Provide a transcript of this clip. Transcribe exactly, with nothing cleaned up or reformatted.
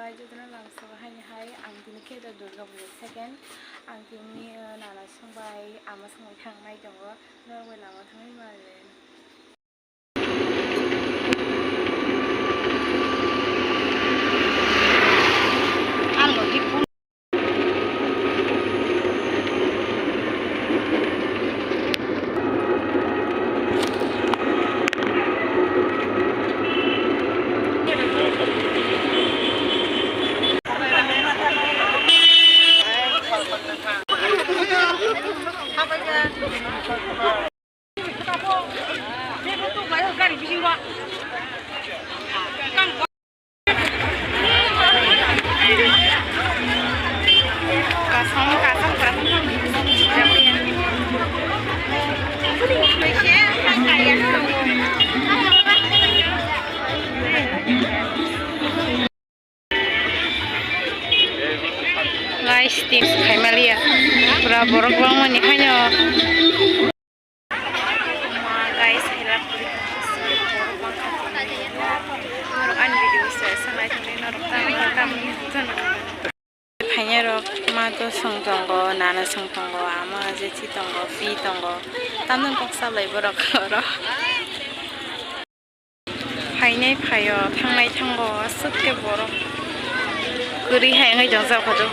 Jotono lamsao haini hai ang tini khe do Durga Puja second. Ang tini, uh, nana songbai ama songbai thangnai tongo. Norok bai lama thangwi male. Guys, team khaimaliya. Pura borok bangmani haino. Ma guys, helak kuri borok bangkha. Norok ani video se sanai thangwi norok tamo tamo. Phainairok ma to song tongo, nana song tongo, ama jethi tongo, pi tongo. Tamni kok sablai borok oro. Phainai phaio, thangnai thango, aswk khe borok kwrwi hai wngwi tongjak kho do.